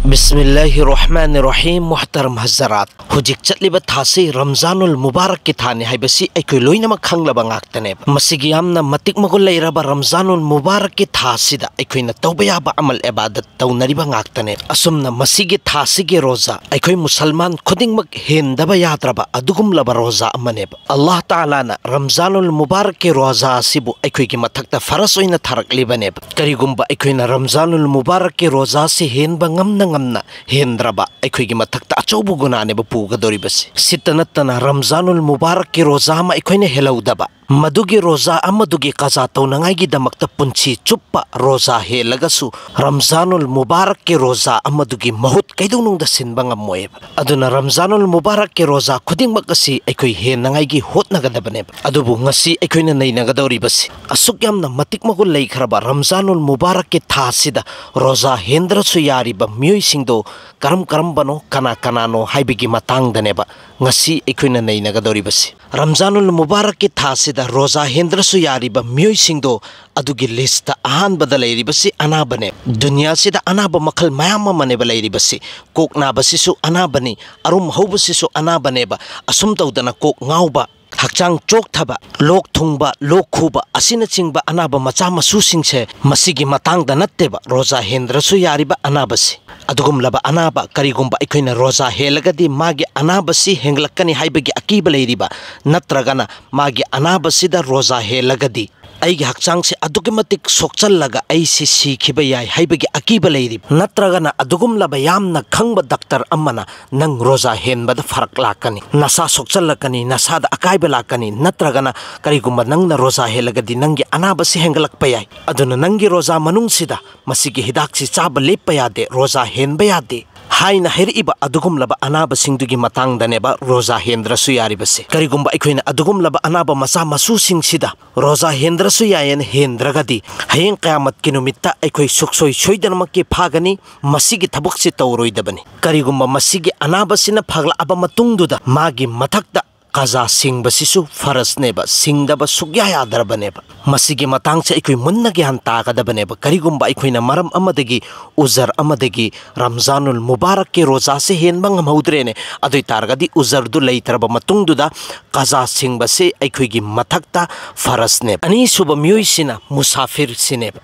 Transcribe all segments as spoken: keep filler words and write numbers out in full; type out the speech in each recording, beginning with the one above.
ꯕꯤꯁꯃꯤꯜꯂꯥꯍꯤꯔ ꯔꯍꯃꯥꯅꯤꯔ ꯔꯍꯤꯝ꯫ ꯃꯨꯍꯇꯔꯝ ꯍꯖꯔꯥꯠ, ꯍꯧꯖꯤꯛ ꯆꯠꯂꯤꯕ ꯊꯥꯁꯤ ꯔꯝꯖꯥꯅꯨꯜ ꯃꯨꯕꯥꯔꯛꯀꯤ ꯊꯥꯅꯤ ꯍꯥꯏꯕꯁꯤ ꯑꯩꯈꯣꯏ ꯂꯣꯏꯅꯃꯛ ꯈꯪꯂꯕ ꯉꯥꯛꯇꯅꯦꯕ꯫ ꯃꯁꯤꯒꯤ ꯌꯥꯝꯅ ꯃꯇꯤꯛ ꯃꯒꯨꯟ ꯂꯩꯔꯕ ꯔꯝꯖꯥꯅꯨꯜ ꯃꯨꯕꯥꯔꯛꯀꯤ ꯊꯥꯁꯤꯗ ꯑꯩꯈꯣꯏꯅ ꯇꯧꯕ ꯌꯥꯕ ꯑꯃꯜ ꯑꯦꯕꯥꯗꯠ ꯇꯧꯅꯔꯤꯕ ꯉꯥꯛꯇꯅꯦ꯫ ꯑꯁꯨꯝꯅ ꯃꯁꯤꯒꯤ ꯊꯥꯁꯤꯒꯤ ꯔꯣꯖꯥ ꯑꯩꯈꯣꯏ ꯃꯨꯁꯜꯃꯥꯟ ꯈꯨꯗꯤꯡꯃꯛ ꯍꯦꯟꯗꯕ ꯌꯥꯗ꯭ꯔꯕ ꯑꯗꯨꯒꯨꯝꯂꯕ ꯔꯣꯖꯥ ꯑꯃꯅꯦꯕ꯫ ꯑꯜꯂꯥꯍ ꯇꯥꯂꯥꯅ ꯔꯝꯖꯥꯅꯨꯜ ꯃꯨꯕꯥꯔꯛꯀꯤ ꯔꯣꯖꯥ ꯑꯁꯤꯕꯨ ꯑꯩꯈꯣꯏꯒꯤ ꯃꯊꯛꯇ ꯐꯔꯁ ꯑꯣꯏꯅ ꯊꯥꯔꯛꯂꯤꯕꯅꯦꯕ꯫ ꯀꯔꯤꯒꯨꯝꯕ ꯑꯩꯈꯣꯏꯅ ꯔꯝꯖꯥꯅꯨꯜ ꯃꯨꯕꯥꯔꯛꯀꯤ ꯔꯣꯖꯥꯁꯤ ꯍꯦꯟꯕ ꯉꯝꯅ ꯉꯝꯅ ꯍꯦꯟꯗ꯭ꯔꯕ, ꯑꯩꯈꯣꯏꯒꯤ ꯃꯊꯛꯇ ꯑꯆꯧꯕ ꯒꯨꯅꯥꯅꯦꯕ ꯄꯨꯒꯗꯧꯔꯤꯕꯁꯤ꯫ ꯁꯤꯠꯇ ꯅꯠꯇꯅ ꯔꯝꯖꯥꯅꯨꯜ ꯃꯨꯕꯥꯔꯛꯀꯤ ꯔꯣꯖꯥ ꯑꯃ ꯑꯩꯈꯣꯏꯅ ꯍꯦꯜꯍꯧꯗꯕ, ꯃꯗꯨꯒꯤ ꯔꯣꯖꯥ ꯑꯃꯗꯨꯒꯤ ꯀꯖꯥ ꯇꯧꯅꯉꯥꯏꯒꯤꯗꯃꯛꯇ ꯄꯨꯟꯁꯤ ꯆꯨꯞꯄ ꯔꯣꯖꯥ ꯍꯦꯜꯂꯒꯁꯨ ꯔꯝꯖꯥꯅꯨꯜ ꯃꯨꯕꯥꯔꯛꯀꯤ ꯔꯣꯖꯥ ꯑꯃꯗꯨꯒꯤ ꯃꯍꯨꯠ ꯀꯩꯗꯧꯅꯨꯡꯗ ꯁꯤꯟꯕ ꯉꯝꯃꯣꯏꯕ꯫ ꯑꯗꯨꯅ ꯔꯝꯖꯥꯅꯨꯜ ꯃꯨꯕꯥꯔꯛꯀꯤ ꯔꯣꯖꯥ ꯈꯨꯗꯤꯡꯃꯛ ꯑꯁꯤ ꯑꯩꯈꯣꯏ ꯍꯦꯟꯅꯉꯥꯏꯒꯤ ꯍꯣꯠꯅꯒꯗꯕꯅꯦꯕ꯫ ꯑꯗꯨꯕꯨ ꯉꯁꯤ ꯑꯩꯈꯣꯏꯅ ꯅꯩꯅꯒꯗꯧꯔꯤꯕꯁꯤ, ꯑꯁꯨꯛ ꯌꯥꯝꯅ ꯃꯇꯤꯛ ꯃꯒꯨꯟ ꯂꯩꯈ꯭ꯔꯕ ꯔꯝꯖꯥꯅꯨꯜ ꯃꯨꯕꯥꯔꯛꯀꯤ ꯊꯥꯁꯤꯗ ꯔꯣꯖꯥ ꯍꯦꯟꯗ꯭ꯔꯁꯨ ꯌꯥꯔꯤꯕ ꯃꯤꯑꯣꯏꯁꯤꯡꯗꯣ ꯀꯔꯝ ꯀꯔꯝꯕꯅꯣ, ꯀꯅꯥ ꯀꯅꯥꯅꯣ ꯍꯥꯏꯕꯒꯤ ꯃꯇꯥꯡꯗꯅꯦꯕ ꯉꯁꯤ ꯑꯩꯈꯣꯏꯅ ꯅꯩꯅꯒꯗꯧꯔꯤꯕꯁꯤ꯫ ꯔꯝꯖꯥꯅꯨꯜ ꯃꯨꯕꯥꯔꯛꯀꯤ ꯊꯥꯁꯤꯗ ꯔꯣꯖꯥ ꯍꯦꯟꯗ꯭ꯔꯁꯨ ꯌꯥꯔꯤꯕ ꯃꯤꯑꯣꯏꯁꯤꯡꯗꯣ, ꯑꯗꯨꯒꯤ ꯂꯤꯁꯇ ꯑꯍꯥꯟꯕꯗ ꯂꯩꯔꯤꯕꯁꯤ ꯑꯅꯥꯕꯅꯦ꯫ ꯗꯨꯅꯤꯌꯥꯁꯤꯗ ꯑꯅꯥꯕ ꯃꯈꯜ ꯃꯌꯥꯝ ꯑꯃꯅꯦꯕ ꯂꯩꯔꯤꯕꯁꯤ꯫ ꯀꯣꯛ ꯅꯥꯕꯁꯤꯁꯨ ꯑꯅꯥꯕꯅꯤ, ꯑꯔꯨꯝ ꯍꯧꯕꯁꯤꯁꯨ ꯑꯅꯥꯕꯅꯦꯕ꯫ ꯑꯁꯨꯝ ꯇꯧꯗꯅ ꯀꯣꯛ ꯉꯥꯎꯕ, ꯍꯛꯆꯥꯡ ꯆꯣꯛꯊꯕ, ꯂꯣꯛ ꯊꯨꯡꯕ, ꯂꯣꯛ ꯈꯨꯕ ꯑꯁꯤꯅꯆꯤꯡꯕ ꯑꯅꯥꯕ ꯃꯆꯥ ꯃꯁꯨꯁꯤꯡꯁꯦ ꯃꯁꯤꯒꯤ ꯃꯇꯥꯡꯗ ꯅꯠꯇꯦꯕ ꯔꯣꯖꯥ ꯍꯦꯟꯗ꯭ꯔꯁꯨ ꯌꯥꯔꯤꯕ ꯑꯅꯥꯕꯁꯤ꯫ ꯑꯗꯨꯒꯨꯝꯂꯕ ꯑꯅꯥꯕ ꯀꯔꯤꯒꯨꯝꯕ ꯑꯩꯈꯣꯏꯅ ꯔꯣꯖꯥ ꯍꯦꯜꯂꯒꯗꯤ ꯃꯥꯒꯤ ꯑꯅꯥꯕꯁꯤ ꯍꯦꯟꯒꯠꯂꯛꯀꯅꯤ ꯍꯥꯏꯕꯒꯤ ꯑꯀꯤꯕ ꯂꯩꯔꯤꯕ, ꯅꯠꯇ꯭ꯔꯒꯅ ꯃꯥꯒꯤ ꯑꯅꯥꯕꯁꯤꯗ ꯔꯣꯖꯥ ꯍꯦꯜꯂꯒꯗꯤ ꯑꯩꯒꯤ ꯍꯛꯆꯥꯡꯁꯦ ꯑꯗꯨꯛꯀꯤ ꯃꯇꯤꯛ ꯁꯣꯛꯆꯜꯂꯒ ꯑꯩꯁꯤ ꯁꯤꯈꯤꯕ ꯌꯥꯏ ꯍꯥꯏꯕꯒꯤ ꯑꯀꯤꯕ ꯂꯩꯔꯤꯕ, ꯅꯠꯇ꯭ꯔꯒꯅ ꯑꯗꯨꯒꯨꯝꯂꯕ ꯌꯥꯝꯅ ꯈꯪꯕ ꯗꯥꯛꯇꯔ ꯑꯃꯅ ꯅꯪ ꯔꯣꯖꯥ ꯍꯦꯟꯕꯗ ꯐꯔꯛ ꯂꯥꯛꯀꯅꯤ, ꯅꯁꯥ ꯁꯣꯛꯆꯜꯂꯛꯀꯅꯤ, ꯅꯁꯥꯗ ꯑꯀꯥꯏꯕ ꯂꯥꯛꯀꯅꯤ, ꯅꯠꯇ꯭ꯔꯒꯅ ꯀꯔꯤꯒꯨꯝꯕ ꯅꯪꯅ ꯔꯣꯖꯥ ꯍꯦꯜꯂꯒꯗꯤ ꯅꯪꯒꯤ ꯑꯅꯥꯕꯁꯤ ꯍꯦꯟꯒꯠꯂꯛꯄ ꯌꯥꯏ, ꯑꯗꯨꯅ ꯅꯪꯒꯤ ꯔꯣꯖꯥ ꯃꯅꯨꯡꯁꯤꯗ ꯃꯁꯤꯒꯤ ꯍꯤꯗꯥꯛꯁꯤ ꯆꯥꯕ ꯂꯦꯞꯄ ꯌꯥꯗꯦ, ꯔꯣꯖꯥ ꯍꯦꯟꯕ ꯌꯥꯗꯦ ꯍꯥꯏꯅ ꯍꯥꯏꯔꯛꯏꯕ ꯑꯗꯨꯒꯨꯝꯂꯕ ꯑꯅꯥꯕꯁꯤꯡꯗꯨꯒꯤ ꯃꯇꯥꯡꯗꯅꯦꯕ ꯔꯣꯖꯥ ꯍꯦꯟꯗ꯭ꯔꯁꯨ ꯌꯥꯔꯤꯕꯁꯦ꯫ ꯀꯔꯤꯒꯨꯝꯕ ꯑꯩꯈꯣꯏꯅ ꯑꯗꯨꯒꯨꯝꯂꯕ ꯑꯅꯥꯕ ꯃꯆꯥ ꯃꯁꯨꯁꯤꯡꯁꯤꯗ ꯔꯣꯖꯥ ꯍꯦꯟꯗ꯭ꯔꯁꯨ ꯌꯥꯏꯌꯦꯅ ꯍꯦꯟꯗ꯭ꯔꯒꯗꯤ, ꯍꯌꯦꯡ ꯀꯌꯥꯃꯠꯀꯤ ꯅꯨꯃꯤꯠꯇ ꯑꯩꯈꯣꯏ ꯁꯨꯛꯁꯣꯏ ꯁꯣꯏꯗꯅꯃꯛꯀꯤ ꯐꯥꯒꯅꯤ꯫ ꯃꯁꯤꯒꯤ ꯊꯕꯛꯁꯤ ꯇꯧꯔꯣꯏꯗꯕꯅꯤ꯫ ꯀꯔꯤꯒꯨꯝꯕ ꯃꯁꯤꯒꯤ ꯑꯅꯥꯕꯁꯤꯅ ꯐꯒꯠꯂꯛꯑꯕ ꯃꯇꯨꯡꯗꯨꯗ ꯃꯥꯒꯤ ꯃꯊꯛꯇ ꯀꯖꯥ ꯁꯤꯡꯕꯁꯤꯁꯨ ꯐꯔꯖꯅꯦꯕ, ꯁꯤꯡꯗꯕ ꯁꯨꯛꯌꯥ ꯌꯥꯗ꯭ꯔꯕꯅꯦꯕ꯫ ꯃꯁꯤꯒꯤ ꯃꯇꯥꯡꯁꯦ ꯑꯩꯈꯣꯏ ꯃꯨꯟꯅ ꯒ꯭ꯌꯥꯟ ꯇꯥꯒꯗꯕꯅꯦꯕ꯫ ꯀꯔꯤꯒꯨꯝꯕ ꯑꯩꯈꯣꯏꯅ ꯃꯔꯝ ꯑꯃꯗꯒꯤ, ꯎꯖꯔ ꯑꯃꯗꯒꯤ, ꯔꯝꯖꯥꯅꯨꯜ ꯃꯨꯕꯥꯔꯛꯀꯤ ꯔꯣꯖꯥꯁꯦ ꯍꯦꯟꯕ ꯉꯝꯍꯧꯗ꯭ꯔꯦꯅꯦ, ꯑꯗꯨ ꯑꯣꯏ ꯇꯥꯔꯒꯗꯤ ꯎꯖꯔꯗꯨ ꯂꯩꯇ꯭ꯔꯕ ꯃꯇꯨꯡꯗꯨꯗ ꯀꯖꯥ ꯁꯤꯡꯕꯁꯤ ꯑꯩꯈꯣꯏꯒꯤ ꯃꯊꯛꯇ ꯐꯔꯖꯅꯦꯕ꯫ ꯑꯅꯤꯁꯨꯕ ꯃꯤꯑꯣꯏꯁꯤꯅ ꯃꯨꯁꯥꯐꯤꯔꯁꯤꯅꯦꯕ꯫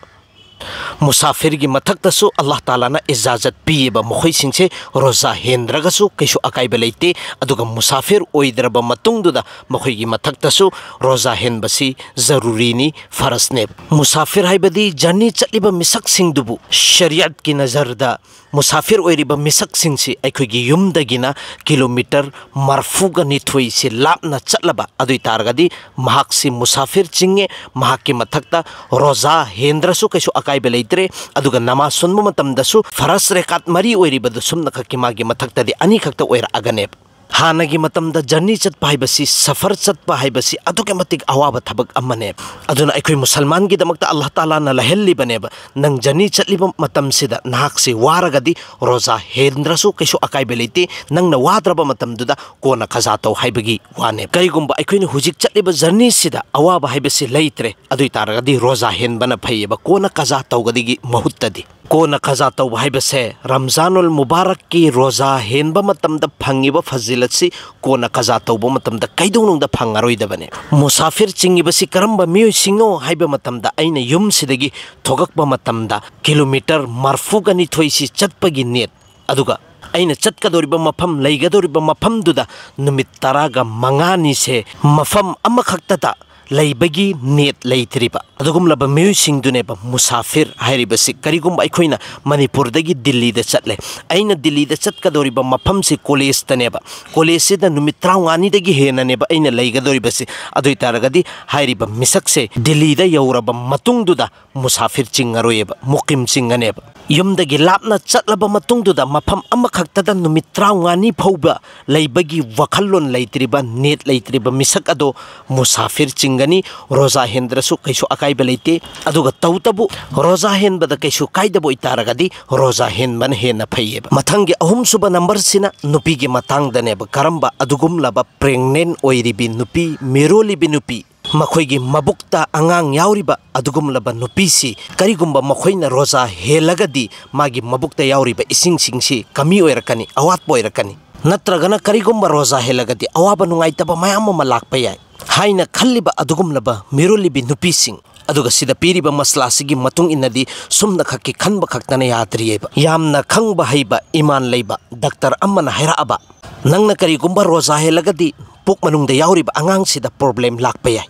ꯃꯨꯁꯥꯐꯤꯔꯒꯤ ꯃꯊꯛꯇꯁꯨ ꯑꯜꯂꯥꯍ ꯇꯥꯂꯥꯅ ꯏꯖꯥꯖꯠ ꯄꯤꯌꯦꯕ, ꯃꯈꯣꯏꯁꯤꯡꯁꯦ ꯔꯣꯖꯥ ꯍꯦꯟꯗ꯭ꯔꯒꯁꯨ ꯀꯩꯁꯨ ꯑꯀꯥꯏꯕ ꯂꯩꯇꯦ꯫ ꯑꯗꯨꯒ ꯃꯨꯁꯥꯐꯤꯔ ꯑꯣꯏꯗ꯭ꯔꯕ ꯃꯇꯨꯡꯗꯨꯗ ꯃꯈꯣꯏꯒꯤ ꯃꯊꯛꯇꯁꯨ ꯔꯣꯖꯥ ꯍꯦꯟꯕꯁꯤ ꯖꯔꯨꯔꯤꯅꯤ, ꯐꯔꯖꯅꯦꯕ꯫ ꯃꯨꯁꯥꯐꯤꯔ ꯍꯥꯏꯕꯗꯤ ꯖꯔꯅꯤ ꯆꯠꯂꯤꯕ ꯃꯤꯁꯛꯁꯤꯡꯗꯨꯕꯨ ꯁꯔꯤꯌꯠꯀꯤ ꯅꯖꯔꯗ ꯃꯨꯁꯥꯐꯤꯔ ꯑꯣꯏꯔꯤꯕ ꯃꯤꯁꯛꯁꯤꯡꯁꯤ ꯑꯩꯈꯣꯏꯒꯤ ꯌꯨꯝꯗꯒꯤꯅ ꯀꯤꯂꯣꯃꯤꯇꯔ ꯃꯔꯐꯨꯒ ꯅꯤꯊꯣꯏꯁꯤ ꯂꯥꯞꯅ ꯆꯠꯂꯕ, ꯑꯗꯨ ꯑꯣꯏ ꯇꯥꯔꯒꯗꯤ ꯃꯍꯥꯛꯁꯤ ꯃꯨꯁꯥꯐꯤꯔ ꯆꯤꯡꯉꯦ꯫ ꯃꯍꯥꯛꯀꯤ ꯃꯊꯛꯇ ꯔꯣꯖꯥ ꯍꯦꯟꯗ꯭ꯔꯁꯨ ꯀꯩꯁꯨ ꯑꯀꯥꯏꯕ ꯂꯩꯇ꯭ꯔꯦ꯫ ꯑꯗꯨꯒ ꯅꯃꯥꯖ ꯁꯣꯟꯕ ꯃꯇꯝꯗꯁꯨ ꯐꯔꯖ ꯔꯦꯀꯥꯠ ꯃꯔꯤ ꯑꯣꯏꯔꯤꯕꯗꯨ ꯁꯨꯝꯅꯈꯛꯀꯤ ꯃꯥꯒꯤ ꯃꯊꯛꯇꯗꯤ ꯑꯅꯤꯈꯛꯇ ꯑꯣꯏꯔꯛꯑꯒꯅꯦꯕ꯫ ꯍꯥꯟꯅꯒꯤ ꯃꯇꯝꯗ ꯖꯔꯅꯤ ꯆꯠꯄ ꯍꯥꯏꯕꯁꯤ, ꯁꯐꯔ ꯆꯠꯄ ꯍꯥꯏꯕꯁꯤ ꯑꯗꯨꯛꯀꯤ ꯃꯇꯤꯛ ꯑꯋꯥꯕ ꯊꯕꯛ ꯑꯃꯅꯦꯕ꯫ ꯑꯗꯨꯅ ꯑꯩꯈꯣꯏ ꯃꯨꯁꯜꯃꯥꯟꯒꯤꯗꯃꯛꯇ ꯑꯜꯂꯥꯍ ꯇꯥꯂꯥꯅ ꯂꯩꯍꯜꯂꯤꯕꯅꯦꯕ, ꯅꯪ ꯖꯔꯅꯤ ꯆꯠꯂꯤꯕ ꯃꯇꯝꯁꯤꯗ ꯅꯍꯥꯛꯁꯤ ꯋꯥꯔꯒꯗꯤ ꯔꯣꯖꯥ ꯍꯦꯟꯗ꯭ꯔꯁꯨ ꯀꯩꯁꯨ ꯑꯀꯥꯏꯕ ꯂꯩꯇꯦ, ꯅꯪꯅ ꯋꯥꯗ꯭ꯔꯕ ꯃꯇꯝꯗꯨꯗ ꯀꯣꯟꯅ ꯀꯖꯥ ꯇꯧ ꯍꯥꯏꯕꯒꯤ ꯋꯥꯅꯦꯕ꯫ ꯀꯔꯤꯒꯨꯝꯕ ꯑꯩꯈꯣꯏꯅ ꯍꯧꯖꯤꯛ ꯆꯠꯂꯤꯕ ꯖꯔꯅꯤꯁꯤꯗ ꯑꯋꯥꯕ ꯍꯥꯏꯕꯁꯤ ꯂꯩꯇ꯭ꯔꯦ, ꯑꯗꯨ ꯑꯣꯏ ꯇꯥꯔꯒꯗꯤ ꯔꯣꯖꯥ ꯍꯦꯟꯕꯅ ꯐꯩꯌꯦꯕ, ꯀꯣꯟꯅ ꯀꯖꯥ ꯇꯧꯒꯗꯒꯤ ꯃꯍꯨꯠꯇꯗꯤ꯫ ꯀꯣꯟꯅ ꯀꯖꯥ ꯇꯧꯕ ꯍꯥꯏꯕꯁꯦ ꯔꯝꯖꯥꯅꯨꯜ ꯃꯨꯕꯥꯔꯛꯀꯤ ꯔꯣꯖꯥ ꯍꯦꯟꯕ ꯃꯇꯝꯗ ꯐꯪꯉꯤꯕ ꯐꯖꯤꯂꯠꯁꯤ ꯀꯣꯟꯅ ꯀꯖꯥ ꯇꯧꯕ ꯃꯇꯝꯗ ꯀꯩꯗꯧꯅꯨꯡꯗ ꯐꯪꯉꯔꯣꯏꯗꯕꯅꯦ꯫ ꯃꯨꯁꯥꯐꯤꯔ ꯆꯤꯡꯉꯤꯕꯁꯤ ꯀꯔꯝꯕ ꯃꯤꯑꯣꯏꯁꯤꯡꯅꯣ ꯍꯥꯏꯕ ꯃꯇꯝꯗ, ꯑꯩꯅ ꯌꯨꯝꯁꯤꯗꯒꯤ ꯊꯣꯛꯂꯛꯄ ꯃꯇꯝꯗ ꯀꯤꯂꯣꯃꯤꯇꯔ ꯃꯔꯐꯨꯒ ꯅꯤꯊꯣꯏꯁꯤ ꯆꯠꯄꯒꯤ ꯅꯦꯠ, ꯑꯗꯨꯒ ꯑꯩꯅ ꯆꯠꯀꯗꯧꯔꯤꯕ ꯃꯐꯝ, ꯂꯩꯒꯗꯧꯔꯤꯕ ꯃꯐꯝꯗꯨꯗ ꯅꯨꯃꯤꯠ ꯇꯔꯥꯒ ꯃꯉꯥꯅꯤꯁꯦ ꯃꯐꯝ ꯑꯃꯈꯛꯇꯗ ꯂꯩꯕꯒꯤ ꯅꯦꯠ ꯂꯩꯇ꯭ꯔꯤꯕ ꯑꯗꯨꯒꯨꯝꯂꯕ ꯃꯤꯑꯣꯏꯁꯤꯡꯗꯨꯅꯦꯕ ꯃꯨꯁꯥꯐꯤꯔ ꯍꯥꯏꯔꯤꯕꯁꯤ꯫ ꯀꯔꯤꯒꯨꯝꯕ ꯑꯩꯈꯣꯏꯅ ꯃꯅꯤꯄꯨꯔꯗꯒꯤ ꯗꯤꯜꯂꯤꯗ ꯆꯠꯂꯦ, ꯑꯩꯅ ꯗꯤꯜꯂꯤꯗ ꯆꯠꯀꯗꯧꯔꯤꯕ ꯃꯐꯝꯁꯤ ꯀꯣꯂꯦꯖꯇꯅꯦꯕ, ꯀꯣꯂꯦꯖꯁꯤꯗ ꯅꯨꯃꯤꯠ ꯇꯔꯥꯃꯉꯥꯅꯤꯗꯒꯤ ꯍꯦꯟꯅꯅꯦꯕ ꯑꯩꯅ ꯂꯩꯒꯗꯧꯔꯤꯕꯁꯤ꯫ ꯑꯗꯨ ꯑꯣꯏ ꯇꯥꯔꯒꯗꯤ ꯍꯥꯏꯔꯤꯕ ꯃꯤꯁꯛꯁꯦ ꯗꯤꯜꯂꯤꯗ ꯌꯧꯔꯕ ꯃꯇꯨꯡꯗꯨꯗ ꯃꯨꯁꯥꯐꯤꯔ ꯆꯤꯡꯉꯔꯣꯏꯑꯕ, ꯃꯨꯀꯤꯝ ꯆꯤꯡꯉꯅꯦꯕ꯫ ꯌꯨꯝꯗꯒꯤ ꯂꯥꯞꯅ ꯆꯠꯂꯕ ꯃꯇꯨꯡꯗꯨꯗ ꯃꯐꯝ ꯑꯃꯈꯛꯇꯗ ꯅꯨꯃꯤꯠ ꯇꯔꯥꯃꯉꯥꯅꯤ ꯐꯥꯎꯕ ꯂꯩꯕꯒꯤ ꯋꯥꯈꯜꯂꯣꯟ ꯂꯩꯇ꯭ꯔꯤꯕ, ꯅꯦꯠ ꯂꯩꯇ꯭ꯔꯤꯕ ꯃꯤꯁꯛ ꯑꯗꯣ ꯃꯨꯁꯥꯐꯤꯔ ꯆꯤꯡ ꯒꯅꯤ꯫ ꯔꯣꯖꯥ ꯍꯦꯟꯗ꯭ꯔꯁꯨ ꯀꯩꯁꯨ ꯑꯀꯥꯏꯕ ꯂꯩꯇꯦ꯫ ꯑꯗꯨꯒ ꯇꯧꯇꯕꯨ ꯔꯣꯖꯥ ꯍꯦꯟꯕꯗ ꯀꯩꯁꯨ ꯀꯥꯏꯗꯕ ꯑꯣꯏꯇꯥꯔꯒꯗꯤ ꯔꯣꯖꯥ ꯍꯦꯟꯕꯅ ꯍꯦꯟꯅ ꯐꯩꯌꯦꯕ꯫ ꯃꯊꯪꯒꯤ ꯑꯍꯨꯝꯁꯨꯕ ꯅꯝꯕꯔꯁꯤꯅ ꯅꯨꯄꯤꯒꯤ ꯃꯇꯥꯡꯗꯅꯦꯕ꯫ ꯀꯔꯝꯕ ꯑꯗꯨꯒꯨꯝꯂꯕ ꯄ꯭ꯔꯦꯒꯅꯦꯟ ꯑꯣꯏꯔꯤꯕꯤ ꯅꯨꯄꯤ, ꯃꯤꯔꯣꯜꯂꯤꯕꯤ ꯅꯨꯄꯤ, ꯃꯈꯣꯏꯒꯤ ꯃꯕꯨꯛꯇ ꯑꯉꯥꯡ ꯌꯥꯎꯔꯤꯕ ꯑꯗꯨꯒꯨꯝꯂꯕ ꯅꯨꯄꯤꯁꯤ, ꯀꯔꯤꯒꯨꯝꯕ ꯃꯈꯣꯏꯅ ꯔꯣꯖꯥ ꯍꯦꯜꯂꯒꯗꯤ ꯃꯥꯒꯤ ꯃꯕꯨꯛꯇ ꯌꯥꯎꯔꯤꯕ ꯏꯁꯤꯡꯁꯤꯡꯁꯤ ꯀꯃꯤ ꯑꯣꯏꯔꯛꯀꯅꯤ, ꯑꯋꯥꯠꯄ ꯑꯣꯏꯔꯛꯀꯅꯤ꯫ ꯅꯠꯇ꯭ꯔꯒꯅ ꯀꯔꯤꯒꯨꯝꯕ ꯔꯣꯖꯥ ꯍꯦꯜꯂꯒꯗꯤ ꯑꯋꯥꯕ ꯅꯨꯡꯉꯥꯏꯇꯕ ꯃꯌꯥꯝ ꯑꯃ ꯂꯥꯛꯄ ꯌꯥꯏ ꯍꯥꯏꯅ ꯈꯜꯂꯤꯕ ꯑꯗꯨꯒꯨꯝꯂꯕ ꯃꯤꯔꯣꯜꯂꯤꯕꯤ ꯅꯨꯄꯤꯁꯤꯡ꯫ ꯑꯗꯨꯒ ꯁꯤꯗ ꯄꯤꯔꯤꯕ ꯃꯁꯂꯥꯁꯤꯒꯤ ꯃꯇꯨꯡ ꯏꯟꯅꯗꯤ ꯁꯨꯝꯅ ꯈꯛꯀꯤ ꯈꯟꯕ ꯈꯛꯇꯅ ꯌꯥꯗ꯭ꯔꯤꯑꯕ꯫ ꯌꯥꯝꯅ ꯈꯪꯕ ꯍꯩꯕ, ꯏꯃꯥꯟ ꯂꯩꯕ ꯗꯥꯛꯇꯔ ꯑꯃꯅ ꯍꯥꯏꯔꯛꯑꯕ, "ꯅꯪꯅ ꯀꯔꯤꯒꯨꯝꯕ ꯔꯣꯖꯥ ꯍꯦꯜꯂꯒꯗꯤ ꯄꯨꯛ ꯃꯅꯨꯡꯗ ꯌꯥꯎꯔꯤꯕ ꯑꯉꯥꯡꯁꯤꯗ ꯄ꯭ꯔꯣꯕ꯭ꯂꯦꯝ ꯂꯥꯛꯄ ꯌꯥꯏ,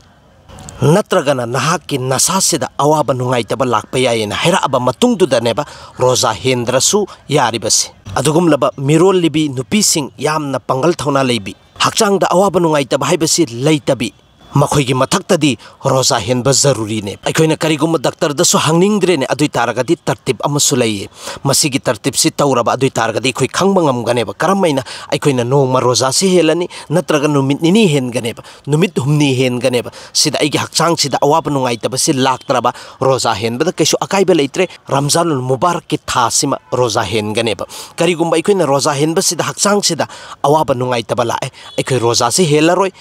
ꯅꯠꯇ꯭ꯔꯒꯅ ꯅꯍꯥꯛꯀꯤ ꯅꯁꯥꯁꯤꯗ ꯑꯋꯥꯕ ꯅꯨꯡꯉꯥꯏꯇꯕ ꯂꯥꯛꯄ ꯌꯥꯏ" ꯍꯥꯏꯅ ꯍꯥꯏꯔꯛꯑꯕ ꯃꯇꯨꯡꯗꯨꯗꯅꯦꯕ ꯔꯣꯖꯥ ꯍꯦꯟꯗ꯭ꯔꯁꯨ ꯌꯥꯔꯤꯕꯁꯦ꯫ ꯑꯗꯨꯒꯨꯝꯂꯕ ꯃꯤꯔꯣꯜꯂꯤꯕꯤ ꯅꯨꯄꯤꯁꯤꯡ, ꯌꯥꯝꯅ ꯄꯥꯡꯒꯜ ꯊꯧꯅꯥ ꯂꯩꯕꯤ, ꯍꯛꯆꯥꯡꯗ ꯑꯋꯥꯕ ꯅꯨꯡꯉꯥꯏꯇꯕ ꯍꯥꯏꯕꯁꯤ ꯂꯩꯇꯕꯤ, ꯃꯈꯣꯏꯒꯤ ꯃꯊꯛꯇꯗꯤ ꯔꯣꯖꯥ ꯍꯦꯟꯕ ꯖꯔꯨꯔꯤꯅꯦ꯫ ꯑꯩꯈꯣꯏꯅ ꯀꯔꯤꯒꯨꯝꯕ ꯗꯥꯛꯇꯔꯗꯁꯨ ꯍꯪꯅꯤꯡꯗ꯭ꯔꯦꯅꯦ, ꯑꯗꯨ ꯑꯣꯏ ꯇꯥꯔꯒꯗꯤ ꯇꯔꯇꯤꯞ ꯑꯃꯁꯨ ꯂꯩꯌꯦ꯫ ꯃꯁꯤꯒꯤ ꯇꯔꯇꯤꯞꯁꯤ ꯇꯧꯔꯕ ꯑꯗꯨ ꯑꯣꯏ ꯇꯥꯔꯒꯗꯤ ꯑꯩꯈꯣꯏ ꯈꯪꯕ ꯉꯝꯒꯅꯦꯕ ꯀꯔꯝ ꯍꯥꯏꯅ ꯑꯩꯈꯣꯏꯅ ꯅꯣꯡꯃ ꯔꯣꯖꯥꯁꯤ ꯍꯦꯜꯂꯅꯤ, ꯅꯠꯇ꯭ꯔꯒ ꯅꯨꯃꯤꯠ ꯅꯤꯅꯤ ꯍꯦꯟꯒꯅꯦꯕ, ꯅꯨꯃꯤꯠ ꯍꯨꯝꯅꯤ ꯍꯦꯟꯒꯅꯦꯕ꯫ ꯁꯤꯗ ꯑꯩꯒꯤ ꯍꯛꯆꯥꯡꯁꯤꯗ ꯑꯋꯥꯕ ꯅꯨꯡꯉꯥꯏꯇꯕꯁꯤ ꯂꯥꯛꯇ꯭ꯔꯕ, ꯔꯣꯖꯥ ꯍꯦꯟꯕꯗ ꯀꯩꯁꯨ ꯑꯀꯥꯏꯕ ꯂꯩꯇ꯭ꯔꯦ꯫ ꯔꯝꯖꯥꯅꯨꯜ ꯃꯨꯕꯥꯔꯛꯀꯤ ꯊꯥꯁꯤꯃ ꯔꯣꯖꯥ ꯍꯦꯟꯒꯅꯦꯕ꯫ ꯀꯔꯤꯒꯨꯝꯕ ꯑꯩꯈꯣꯏꯅ ꯔꯣꯖꯥ ꯍꯦꯟꯕꯁꯤꯗ ꯍꯛꯆꯥꯡꯁꯤꯗ ꯑꯋꯥꯕ ꯅꯨꯡꯉꯥꯏꯇꯕ ꯂꯥꯛꯑꯦ, ꯑꯩꯈꯣꯏ ꯔꯣꯖꯥꯁꯤ ꯍꯦꯜꯂꯔꯣꯏ꯫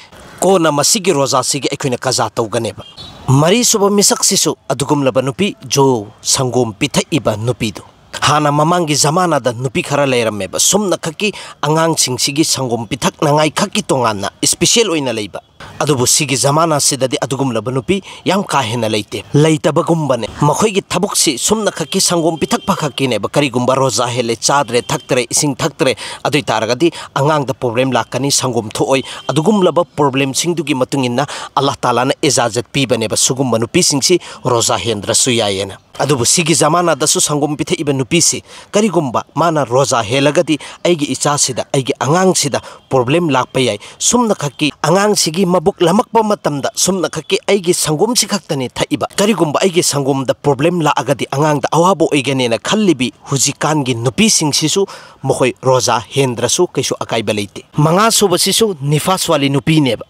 ꯀꯣꯟꯅ ꯃꯁꯤꯒꯤ ꯔꯣꯖꯥꯁꯤꯒꯤ ꯑꯩꯈꯣꯏꯅ ꯀꯖꯥ ꯇꯧꯒꯅꯦꯕ꯫ ꯃꯔꯤꯁꯨꯕ ꯃꯤꯁꯛꯁꯤꯁꯨ ꯑꯗꯨꯒꯨꯝꯂꯕ ꯅꯨꯄꯤ, ꯖꯣ, ꯁꯪꯒꯣꯝ ꯄꯤꯊꯛꯏꯕ ꯅꯨꯄꯤꯗꯨ꯫ ꯍꯥꯟꯅ ꯃꯃꯥꯡꯒꯤ ꯖꯃꯥꯅꯥꯗ ꯅꯨꯄꯤ ꯈꯔ ꯂꯩꯔꯝꯃꯦꯕ, ꯁꯨꯝꯅꯈꯛꯀꯤ ꯑꯉꯥꯡꯁꯤꯡꯁꯤꯒꯤ ꯁꯪꯒꯣꯝ ꯄꯤꯊꯛꯅꯉꯥꯏ ꯈꯛꯀꯤ ꯇꯣꯉꯥꯟꯅ ꯏꯁꯄꯤꯁꯦꯜ ꯑꯣꯏꯅ ꯂꯩꯕ꯫ ꯑꯗꯨꯕꯨ ꯁꯤꯒꯤ ꯖꯃꯥꯅꯥꯁꯤꯗꯗꯤ ꯑꯗꯨꯒꯨꯝꯂꯕ ꯅꯨꯄꯤ ꯌꯥꯝ ꯀꯥ ꯍꯦꯟꯅ ꯂꯩꯇꯦ, ꯂꯩꯇꯕꯒꯨꯝꯕꯅꯦ꯫ ꯃꯈꯣꯏꯒꯤ ꯊꯕꯛꯁꯤ ꯁꯨꯝꯅꯈꯛꯀꯤ ꯁꯪꯒꯣꯝ ꯄꯤꯊꯛꯄ ꯈꯛꯀꯤꯅꯦꯕ꯫ ꯀꯔꯤꯒꯨꯝꯕ ꯔꯣꯖꯥ ꯍꯦꯜꯂꯦ, ꯆꯥꯗ꯭ꯔꯦ, ꯊꯛꯇ꯭ꯔꯦ, ꯏꯁꯤꯡ ꯊꯛꯇ꯭ꯔꯦ, ꯑꯗꯨ ꯑꯣꯏ ꯇꯥꯔꯒꯗꯤ ꯑꯉꯥꯡꯗ ꯄ꯭ꯔꯣꯕ꯭ꯂꯦꯝ ꯂꯥꯛꯀꯅꯤ, ꯁꯪꯒꯣꯝ ꯊꯣꯛꯑꯣꯏ꯫ ꯑꯗꯨꯒꯨꯝꯂꯕ ꯄ꯭ꯔꯣꯕ꯭ꯂꯦꯝꯁꯤꯡꯗꯨꯒꯤ ꯃꯇꯨꯡ ꯏꯟꯅ ꯑꯜꯂꯥꯍ ꯇꯥꯂꯥꯅ ꯏꯖꯥꯖꯠ ꯄꯤꯕꯅꯦꯕ ꯁꯤꯒꯨꯝꯕ ꯅꯨꯄꯤꯁꯤꯡꯁꯤ ꯔꯣꯖꯥ ꯍꯦꯟꯗ꯭ꯔꯁꯨ ꯌꯥꯏꯌꯦꯅ꯫ ꯑꯗꯨꯕꯨ ꯁꯤꯒꯤ ꯖꯃꯥꯅꯥꯗꯁꯨ ꯁꯪꯒꯣꯝ ꯄꯤꯊꯛꯏꯕ ꯅꯨꯄꯤꯁꯤ, ꯀꯔꯤꯒꯨꯝꯕ ꯃꯥꯅ ꯔꯣꯖꯥ ꯍꯦꯜꯂꯒꯗꯤ ꯑꯩꯒꯤ ꯏꯆꯥꯁꯤꯗ, ꯑꯩꯒꯤ ꯑꯉꯥꯡꯁꯤꯗ ꯄ꯭ꯔꯣꯕ꯭ꯂꯦꯝ ꯂꯥꯛꯄ ꯌꯥꯏ, ꯁꯨꯝꯅꯈꯛꯀꯤ ꯑꯉꯥꯡꯁꯤꯒꯤ ꯃꯕꯨꯛ ꯂꯥꯃꯛꯄ ꯃꯇꯝꯗ ꯁꯨꯝꯅꯈꯛꯀꯤ ꯑꯩꯒꯤ ꯁꯪꯒꯣꯝꯁꯤ ꯈꯛꯇꯅꯤ ꯊꯛꯏꯕ, ꯀꯔꯤꯒꯨꯝꯕ ꯑꯩꯒꯤ ꯁꯪꯒꯣꯝꯗ ꯄ꯭ꯔꯣꯕ꯭ꯂꯦꯝ ꯂꯥꯛꯑꯒꯗꯤ ꯑꯉꯥꯡꯗ ꯑꯋꯥꯕ ꯑꯣꯏꯒꯅꯦꯅ ꯈꯜꯂꯤꯕꯤ ꯍꯧꯖꯤꯛꯀꯥꯟꯒꯤ ꯅꯨꯄꯤꯁꯤꯡꯁꯤꯁꯨ ꯃꯈꯣꯏ ꯔꯣꯖꯥ ꯍꯦꯟꯗ꯭ꯔꯁꯨ ꯀꯩꯁꯨ ꯑꯀꯥꯏꯕ ꯂꯩꯇꯦ꯫ ꯃꯉꯥꯁꯨꯕꯁꯤꯁꯨ ꯅꯤꯐꯥꯁ ꯋꯥꯂꯤ ꯅꯨꯄꯤꯅꯦꯕ꯫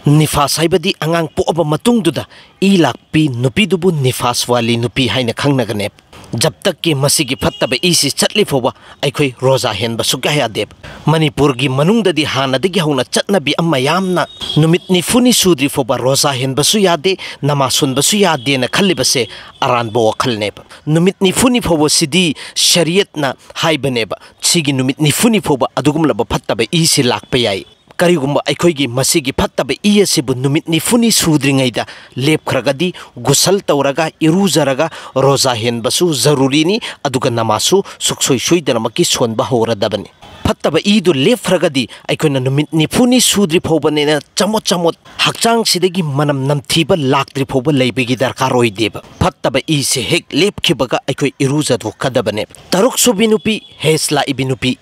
ꯅꯤꯐꯥꯁ ꯍꯥꯏꯕꯗꯤ ꯑꯉꯥꯡ ꯄꯣꯛꯑꯕ ꯃꯇꯨꯡꯗꯨꯗ ꯏ ꯂꯥꯛꯄꯤ ꯅꯨꯄꯤꯗꯨꯕꯨ ꯅꯤꯐꯥꯁ ꯋꯥꯂꯤ ꯅꯨꯄꯤ ꯍꯥꯏꯅ ꯈꯪꯅꯒꯅꯦꯕ꯫ ꯖꯕ ꯇꯛꯀꯤ ꯃꯁꯤꯒꯤ ꯐꯠꯇꯕ ꯏꯁꯤ ꯆꯠꯂꯤ ꯐꯥꯎꯕ ꯑꯩꯈꯣꯏ ꯔꯣꯖꯥ ꯍꯦꯟꯕ ꯁꯨꯛꯌꯥ ꯌꯥꯗꯦꯕ꯫ ꯃꯅꯤꯄꯨꯔꯒꯤ ꯃꯅꯨꯡꯗꯗꯤ ꯍꯥꯟꯅꯗꯒꯤ ꯍꯧꯅ ꯆꯠꯅꯕꯤ ꯑꯃ ꯌꯥꯝꯅ ꯅꯨꯃꯤꯠ ꯅꯤꯐꯨꯅꯤ ꯁꯨꯗ꯭ꯔꯤ ꯐꯥꯎꯕ ꯔꯣꯖꯥ ꯍꯦꯟꯕꯁꯨ ꯌꯥꯗꯦ, ꯅꯃꯥꯖ ꯁꯣꯟꯕꯁꯨ ꯌꯥꯗꯦꯅ ꯈꯜꯂꯤꯕꯁꯦ ꯑꯔꯥꯟꯕ ꯋꯥꯈꯜꯅꯦꯕ꯫ ꯅꯨꯃꯤꯠ ꯅꯤꯐꯨꯅꯤ ꯐꯥꯎꯕꯁꯤꯗꯤ ꯁꯔꯤꯌꯠꯅ ꯍꯥꯏꯕꯅꯦꯕ, ꯁꯤꯒꯤ ꯅꯨꯃꯤꯠ ꯅꯤꯐꯨꯅꯤ ꯐꯥꯎꯕ ꯑꯗꯨꯒꯨꯝꯂꯕ ꯐꯠꯇꯕ ꯏꯁꯤ ꯂꯥꯛꯄ ꯌꯥꯏ꯫ ꯀꯔꯤꯒꯨꯝꯕ ꯑꯩꯈꯣꯏꯒꯤ ꯃꯁꯤꯒꯤ ꯐꯠꯇꯕ ꯏ ꯑꯁꯤꯕꯨ ꯅꯨꯃꯤꯠ ꯅꯤꯐꯨꯅꯤ ꯁꯨꯗ꯭ꯔꯤꯉꯩꯗ ꯂꯦꯞꯈ꯭ꯔꯒꯗꯤ, ꯒꯨꯁꯜ ꯇꯧꯔꯒ, ꯏꯔꯨꯖꯔꯒ ꯔꯣꯖꯥ ꯍꯦꯟꯕꯁꯨ ꯖꯔꯨꯔꯤꯅꯤ, ꯑꯗꯨꯒ ꯅꯃꯥꯖꯁꯨ ꯁꯨꯛꯁꯣꯏ ꯁꯣꯏꯗꯅꯃꯛꯀꯤ ꯁꯣꯟꯕ ꯍꯧꯔꯗꯕꯅꯤ꯫ ꯐꯠꯇꯕ ꯏꯗꯨ ꯂꯦꯞꯈ꯭ꯔꯒꯗꯤ ꯑꯩꯈꯣꯏꯅ ꯅꯨꯃꯤꯠ ꯅꯤꯐꯨꯅꯤ ꯁꯨꯗ꯭ꯔꯤ ꯐꯥꯎꯕꯅꯤꯅ ꯆꯃꯣꯠ ꯆꯃꯣꯠ ꯍꯛꯆꯥꯡꯁꯤꯗꯒꯤ ꯃꯅꯝ ꯅꯝꯊꯤꯕ ꯂꯥꯛꯇ꯭ꯔꯤ ꯐꯥꯎꯕ ꯂꯩꯕꯒꯤ ꯗꯔꯀꯥꯔ ꯑꯣꯏꯗꯦꯕ꯫ ꯐꯠꯇꯕ ꯏꯁꯦ ꯍꯦꯛ ꯂꯦꯞꯈꯤꯕꯒ ꯑꯩꯈꯣꯏ ꯏꯔꯨꯖꯊꯣꯛꯀꯗꯕꯅꯦꯕ꯫ ꯇꯔꯨꯛ ꯁꯨꯕꯤ ꯅꯨꯄꯤ, ꯍꯦꯖ ꯂꯥꯛꯏꯕꯤ ꯅꯨꯄꯤ꯫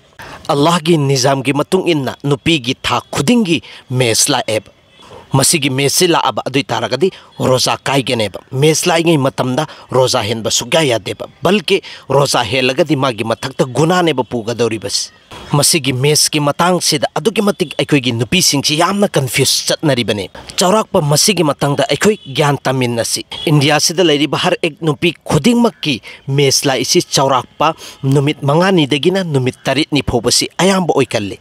ꯑꯜꯂꯥꯍꯒꯤ ꯅꯤꯖꯥꯝꯒꯤ ꯃꯇꯨꯡ ꯏꯟꯅ ꯅꯨꯄꯤꯒꯤ ꯊꯥ ꯈꯨꯗꯤꯡꯒꯤ ꯃꯦꯁ ꯂꯥꯛꯑꯦꯕ꯫ ꯃꯁꯤꯒꯤ ꯃꯦꯁꯁꯤ ꯂꯥꯛꯑꯕ ꯑꯗꯨ ꯑꯣꯏ ꯇꯥꯔꯒꯗꯤ ꯔꯣꯖꯥ ꯀꯥꯏꯒꯅꯦꯕ꯫ ꯃꯦꯁ ꯂꯥꯛꯏꯉꯩ ꯃꯇꯝꯗ ꯔꯣꯖꯥ ꯍꯦꯟꯕ ꯁꯨꯛꯌꯥ ꯌꯥꯗꯦꯕ, ꯕꯜꯀꯤ ꯔꯣꯖꯥ ꯍꯦꯜꯂꯒꯗꯤ ꯃꯥꯒꯤ ꯃꯊꯛꯇ ꯒꯨꯅꯥꯅꯦꯕ ꯄꯨꯒꯗꯧꯔꯤꯕꯁꯤ꯫ ꯃꯁꯤꯒꯤ ꯃꯦꯁꯀꯤ ꯃꯇꯥꯡꯁꯤꯗ ꯑꯗꯨꯛꯀꯤ ꯃꯇꯤꯛ ꯑꯩꯈꯣꯏꯒꯤ ꯅꯨꯄꯤꯁꯤꯡꯁꯤ ꯌꯥꯝꯅ ꯀꯟꯐ꯭ꯌꯨꯁ ꯆꯠꯅꯔꯤꯕꯅꯤ꯫ ꯆꯥꯎꯔꯥꯛꯄ ꯃꯁꯤꯒꯤ ꯃꯇꯥꯡꯗ ꯑꯩꯈꯣꯏ ꯒ꯭ꯌꯥꯟ ꯇꯥꯃꯤꯟꯅꯁꯤ꯫ ꯏꯟꯗꯤꯌꯥꯁꯤꯗ ꯂꯩꯔꯤꯕ ꯍꯔ ꯑꯦꯛ ꯅꯨꯄꯤ ꯈꯨꯗꯤꯡꯃꯛꯀꯤ ꯃꯦꯁ ꯂꯥꯛꯏꯁꯤ ꯆꯥꯎꯔꯥꯛꯄ ꯅꯨꯃꯤꯠ ꯃꯉꯥꯅꯤꯗꯒꯤꯅ ꯅꯨꯃꯤꯠ ꯇꯔꯦꯠꯅꯤ ꯐꯥꯎꯕꯁꯤ ꯑꯌꯥꯝꯕ ꯑꯣꯏꯒꯜꯂꯤ꯫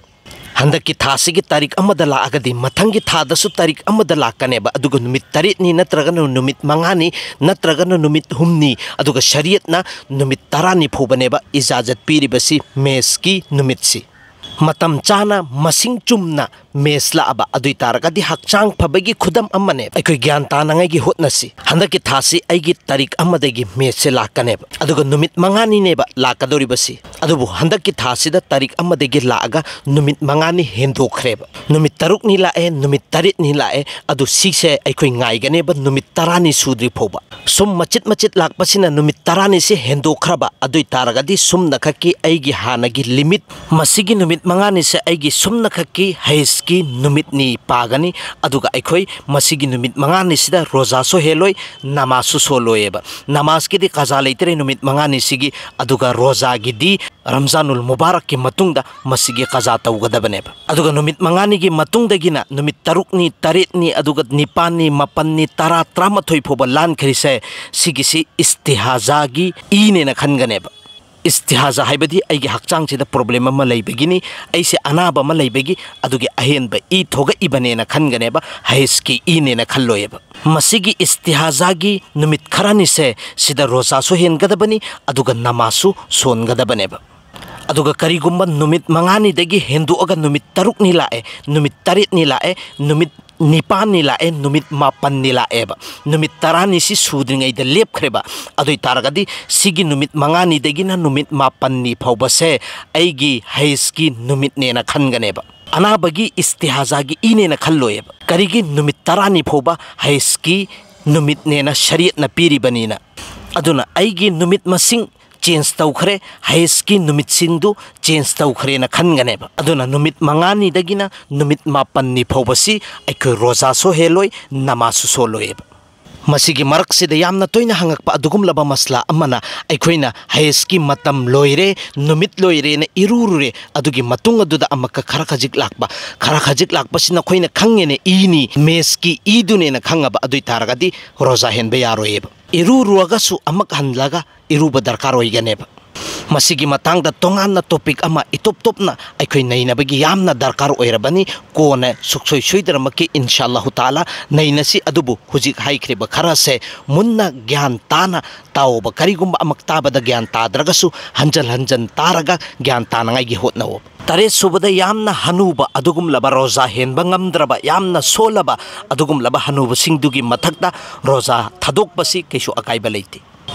ꯍꯟꯗꯛꯀꯤ ꯊꯥꯁꯤꯒꯤ ꯇꯥꯔꯤꯛ ꯑꯃꯗ ꯂꯥꯛꯑꯒꯗꯤ ꯃꯊꯪꯒꯤ ꯊꯥꯗꯁꯨ ꯇꯥꯔꯤꯛ ꯑꯃꯗ ꯂꯥꯛꯀꯅꯦꯕ, ꯑꯗꯨꯒ ꯅꯨꯃꯤꯠ ꯇꯔꯦꯠꯅꯤ ꯅꯠꯇ꯭ꯔꯒꯅ ꯅꯨꯃꯤꯠ ꯃꯉꯥꯅꯤ ꯅꯠꯇ꯭ꯔꯒꯅ ꯅꯨꯃꯤꯠ ꯍꯨꯝꯅꯤ, ꯑꯗꯨꯒ ꯁꯔꯤꯌꯠꯅ ꯅꯨꯃꯤꯠ ꯇꯔꯥꯅꯤ ꯐꯥꯎꯕꯅꯦꯕ ꯏꯖꯥꯖꯠ ꯄꯤꯔꯤꯕꯁꯤ ꯃꯦꯁꯀꯤ ꯅꯨꯃꯤꯠꯁꯤ꯫ ꯃꯇꯝ ꯆꯥꯅ ꯃꯁꯤꯡ ꯆꯨꯝꯅ ꯃꯦꯁ ꯂꯥꯛꯑꯕ ꯑꯗꯨ ꯑꯣꯏ ꯇꯥꯔꯒꯗꯤ ꯍꯛꯆꯥꯡ ꯐꯕꯒꯤ ꯈꯨꯗꯝ ꯑꯃꯅꯦ꯫ ꯑꯩꯈꯣꯏ ꯒ꯭ꯌꯥꯟ ꯇꯥꯅꯉꯥꯏꯒꯤ ꯍꯣꯠꯅꯁꯤ꯫ ꯍꯟꯗꯛꯀꯤ ꯊꯥꯁꯤ ꯑꯩꯒꯤ ꯇꯥꯔꯤꯛ ꯑꯃꯗꯒꯤ ꯃꯦꯁꯁꯦ ꯂꯥꯛꯀꯅꯦꯕ, ꯑꯗꯨꯒ ꯅꯨꯃꯤꯠ ꯃꯉꯥꯅꯤꯅꯦꯕ ꯂꯥꯛꯀꯗꯧꯔꯤꯕꯁꯤ꯫ ꯑꯗꯨꯕꯨ ꯍꯟꯗꯛꯀꯤ ꯊꯥꯁꯤꯗ ꯇꯥꯔꯤꯛ ꯑꯃꯗꯒꯤ ꯂꯥꯛꯑꯒ ꯅꯨꯃꯤꯠ ꯃꯉꯥꯅꯤ ꯍꯦꯟꯗꯣꯛꯈ꯭ꯔꯦꯕ꯫ ꯅꯨꯃꯤꯠ ꯇꯔꯨꯛꯅꯤ ꯂꯥꯛꯑꯦ, ꯅꯨꯃꯤꯠ ꯇꯔꯦꯠꯅꯤ ꯂꯥꯛꯑꯦ, ꯑꯗꯨ ꯁꯤꯁꯦ ꯑꯩꯈꯣꯏ ꯉꯥꯏꯒꯅꯦꯕ ꯅꯨꯃꯤꯠ ꯇꯔꯥꯅꯤ ꯁꯨꯗ꯭ꯔꯤ ꯐꯥꯎꯕ꯫ ꯁꯨꯝ ꯃꯆꯤꯠ ꯃꯆꯤꯠ ꯂꯥꯛꯄꯁꯤꯅ ꯅꯨꯃꯤꯠ ꯇꯔꯥꯅꯤꯁꯤ ꯍꯦꯟꯗꯣꯛꯈ꯭ꯔꯕ ꯑꯗꯨ ꯑꯣꯏ ꯇꯥꯔꯒꯗꯤ ꯁꯨꯝꯅ ꯈꯛꯀꯤ ꯑꯩꯒꯤ ꯍꯥꯟꯅꯒꯤ ꯂꯤꯃꯤꯠ, ꯃꯁꯤꯒꯤ ꯅꯨꯃꯤꯠ ꯃꯉꯥꯅꯤꯁꯦ ꯑꯩꯒꯤ ꯁꯨꯝꯅ ꯈꯛꯀꯤ ꯍꯩꯖ ꯀꯤ ꯅꯨꯃꯤꯠꯅꯤ ꯄꯥꯒꯅꯤ꯫ ꯑꯗꯨꯒ ꯑꯩꯈꯣꯏ ꯃꯁꯤꯒꯤ ꯅꯨꯃꯤꯠ ꯃꯉꯥꯅꯤꯁꯤꯗ ꯔꯣꯖꯥꯁꯨ ꯍꯦꯜꯂꯣꯏ, ꯅꯃꯥꯖꯁꯨ ꯁꯣꯜꯂꯣꯏꯑꯕ꯫ ꯅꯃꯥꯖꯀꯤꯗꯤ ꯀꯖꯥ ꯂꯩꯇ꯭ꯔꯦ ꯅꯨꯃꯤꯠ ꯃꯉꯥꯅꯤꯁꯤꯒꯤ꯫ ꯑꯗꯨꯒ ꯔꯣꯖꯥꯒꯤꯗꯤ ꯔꯝꯖꯥꯅꯨꯜ ꯃꯨꯕꯥꯔꯛꯀꯤ ꯃꯇꯨꯡꯗ ꯃꯁꯤꯒꯤ ꯀꯖꯥ ꯇꯧꯒꯗꯕꯅꯦꯕ꯫ ꯑꯗꯨꯒ ꯅꯨꯃꯤꯠ ꯃꯉꯥꯅꯤꯒꯤ ꯃꯇꯨꯡꯗꯒꯤꯅ ꯅꯨꯃꯤꯠ ꯇꯔꯨꯛꯅꯤ, ꯇꯔꯦꯠꯅꯤ, ꯑꯗꯨꯒ ꯅꯤꯄꯥꯟꯅꯤ, ꯃꯥꯄꯟꯅꯤ, ꯇꯔꯥ, ꯇꯔꯥꯃꯥꯊꯣꯏ ꯐꯥꯎꯕ ꯂꯥꯟꯈ꯭ꯔꯤꯁꯦ, ꯁꯤꯒꯤꯁꯤ ꯏꯁꯇꯤꯍꯥꯖꯥꯒꯤ ꯏꯅꯦꯅ ꯈꯟꯒꯅꯦꯕ꯫ ꯏꯁꯇꯤꯍꯥꯖꯥ ꯍꯥꯏꯕꯗꯤ ꯑꯩꯒꯤ ꯍꯛꯆꯥꯡꯁꯤꯗ problem ꯑꯃ ꯂꯩꯕꯒꯤꯅꯤ, ꯑꯩꯁꯦ ꯑꯅꯥꯕ ꯑꯃ ꯂꯩꯕꯒꯤ, ꯑꯗꯨꯒꯤ ꯑꯍꯦꯟꯕ ꯏ ꯊꯣꯛꯂꯛꯏꯕꯅꯦꯅ ꯈꯟꯒꯅꯦꯕ, ꯍꯩꯁꯀꯤ ꯏꯅꯦꯅ ꯈꯜꯂꯣꯏꯑꯕ꯫ ꯃꯁꯤꯒꯤ ꯏꯁꯇꯤꯍꯥꯖꯥꯒꯤ ꯅꯨꯃꯤꯠ ꯈꯔꯅꯤꯁꯦ ꯁꯤꯗ ꯔꯣꯖꯥꯁꯨ ꯍꯦꯟꯒꯗꯕꯅꯤ, ꯑꯗꯨꯒ ꯅꯃꯥꯖꯁꯨ ꯁꯣꯟꯒꯗꯕꯅꯦꯕ꯫ ꯑꯗꯨꯒ ꯀꯔꯤꯒꯨꯝꯕ ꯅꯨꯃꯤꯠ ꯃꯉꯥꯅꯤꯗꯒꯤ ꯍꯦꯟꯗꯣꯛꯑꯒ ꯅꯨꯃꯤꯠ ꯇꯔꯨꯛꯅꯤ ꯂꯥꯛꯑꯦ, ꯅꯨꯃꯤꯠ ꯇꯔꯦꯠꯅꯤ ꯂꯥꯛꯑꯦ, ꯅꯨꯃꯤꯠ ꯅꯤꯄꯥꯟꯅꯤ ꯂꯥꯛꯑꯦ, ꯅꯨꯃꯤꯠ ꯃꯥꯄꯟꯅꯤ ꯂꯥꯛꯑꯦꯕ, ꯅꯨꯃꯤꯠ ꯇꯔꯥꯅꯤꯁꯤ ꯁꯨꯗ꯭ꯔꯤꯉꯩꯗ ꯂꯦꯞꯈ꯭ꯔꯦꯕ, ꯑꯗꯨ ꯑꯣꯏ ꯇꯥꯔꯒꯗꯤ ꯁꯤꯒꯤ ꯅꯨꯃꯤꯠ ꯃꯉꯥꯅꯤꯗꯒꯤꯅ ꯅꯨꯃꯤꯠ ꯃꯥꯄꯟꯅꯤ ꯐꯥꯎꯕꯁꯦ ꯑꯩꯒꯤ ꯍꯩꯁꯀꯤ ꯅꯨꯃꯤꯠꯅꯦꯅ ꯈꯟꯒꯅꯦꯕ꯫ ꯑꯅꯥꯕꯒꯤ ꯏꯁꯇꯤꯍꯥꯖꯥꯒꯤ ꯏꯅꯦꯅ ꯈꯜꯂꯣꯏꯑꯕ꯫ ꯀꯔꯤꯒꯤ? ꯅꯨꯃꯤꯠ ꯇꯔꯥꯅꯤ ꯐꯥꯎꯕ ꯍꯩꯁꯀꯤ ꯅꯨꯃꯤꯠꯅꯦꯅ ꯁꯔꯤꯌꯠꯅ ꯄꯤꯔꯤꯕꯅꯤꯅ꯫ ꯑꯗꯨꯅ ꯑꯩꯒꯤ ꯅꯨꯃꯤꯠ ꯃꯁꯤꯡ change ꯇꯧꯈ꯭ꯔꯦ, ꯍꯩꯁꯀꯤ ꯅꯨꯃꯤꯠꯁꯤꯡꯗꯨ change ꯇꯧꯈ꯭ꯔꯦꯅ ꯈꯟꯒꯅꯦꯕ꯫ ꯑꯗꯨꯅ ꯅꯨꯃꯤꯠ ꯃꯉꯥꯅꯤꯗꯒꯤꯅ ꯅꯨꯃꯤꯠ ꯃꯥꯄꯟꯅꯤ ꯐꯥꯎꯕꯁꯤ ꯑꯩꯈꯣꯏ ꯔꯣꯖꯥꯁꯨ ꯍꯦꯜꯂꯣꯏ, ꯅꯃꯥꯖꯁꯨ ꯁꯣꯜꯂꯣꯏꯑꯕ꯫ ꯃꯁꯤꯒꯤ ꯃꯔꯛꯁꯤꯗ ꯌꯥꯝꯅ ꯇꯣꯏꯅ ꯍꯪꯉꯛꯄ ꯑꯗꯨꯒꯨꯝꯂꯕ ꯃꯁꯂꯥ ꯑꯃꯅ, ꯑꯩꯈꯣꯏꯅ ꯍꯩꯁꯀꯤ ꯃꯇꯝ ꯂꯣꯏꯔꯦ, ꯅꯨꯃꯤꯠ ꯂꯣꯏꯔꯦꯅ ꯏꯔꯨꯔꯨꯔꯦ, ꯑꯗꯨꯒꯤ ꯃꯇꯨꯡ ꯑꯗꯨꯗ ꯑꯃꯨꯛꯀ ꯈꯔ ꯈꯖꯤꯛ ꯂꯥꯛꯄ, ꯈꯔ ꯈꯖꯤꯛ ꯂꯥꯛꯄꯁꯤ ꯅꯈꯣꯏꯅ ꯈꯪꯉꯦꯅꯦ, ꯏꯅꯤ, ꯃꯦꯁꯀꯤ ꯏꯗꯨꯅꯦꯅ ꯈꯪꯉꯕ, ꯑꯗꯨ ꯑꯣꯏ ꯇꯥꯔꯒꯗꯤ ꯔꯣꯖꯥ ꯍꯦꯟꯕ ꯌꯥꯔꯣꯏꯑꯕ꯫ ꯏꯔꯨꯔꯨꯔꯒꯁꯨ ꯑꯃꯨꯛ ꯍꯜꯂꯒ ꯏꯔꯨꯕ ꯗꯔꯀꯥꯔ ꯑꯣꯏꯒꯅꯦꯕ꯫ ꯃꯁꯤꯒꯤ ꯃꯇꯥꯡꯗ ꯇꯣꯉꯥꯟꯅ topic ꯑꯃ ꯏꯇꯣꯞ ꯇꯣꯞꯅ ꯑꯩꯈꯣꯏ ꯅꯩꯅꯕꯒꯤ ꯌꯥꯝꯅ ꯗꯔꯀꯥꯔ ꯑꯣꯏꯔꯕꯅꯤ꯫ ꯀꯣꯟꯅ ꯁꯨꯛꯁꯣꯏ ꯁꯣꯏꯗꯅꯃꯛꯀꯤ ꯏꯟꯁꯥ ꯑꯜꯂꯥꯍꯨ ꯇꯥꯂꯥ ꯅꯩꯅꯁꯤ꯫ ꯑꯗꯨꯕꯨ ꯍꯧꯖꯤꯛ ꯍꯥꯏꯈ꯭ꯔꯤꯕ ꯈꯔꯁꯦ ꯃꯨꯟꯅ ꯒ꯭ꯌꯥꯟ ꯇꯥꯅ ꯇꯥꯎꯕ꯫ ꯀꯔꯤꯒꯨꯝꯕ ꯑꯃꯨꯛ ꯇꯥꯕꯗ ꯒ꯭ꯌꯥꯟ ꯇꯥꯗ꯭ꯔꯒꯁꯨ ꯍꯟꯖꯟ ꯍꯟꯖꯟ ꯇꯥꯔꯒ ꯒ꯭ꯌꯥꯟ ꯇꯥꯅꯉꯥꯏꯒꯤ ꯍꯣꯠꯅꯧ꯫ ꯇꯔꯦꯠ ꯁꯨꯕꯗ ꯌꯥꯝꯅ ꯍꯅꯨꯕ ꯑꯗꯨꯒꯨꯝꯂꯕ ꯔꯣꯖꯥ ꯍꯦꯟꯕ ꯉꯝꯗ꯭ꯔꯕ, ꯌꯥꯝꯅ ꯁꯣꯜꯂꯕ ꯑꯗꯨꯒꯨꯝꯂꯕ ꯍꯅꯨꯕꯁꯤꯡꯗꯨꯒꯤ ꯃꯊꯛꯇ ꯔꯣꯖꯥ ꯊꯥꯗꯣꯛꯄꯁꯤ ꯀꯩꯁꯨ ꯑꯀꯥꯏꯕ ꯂꯩꯇꯦ꯫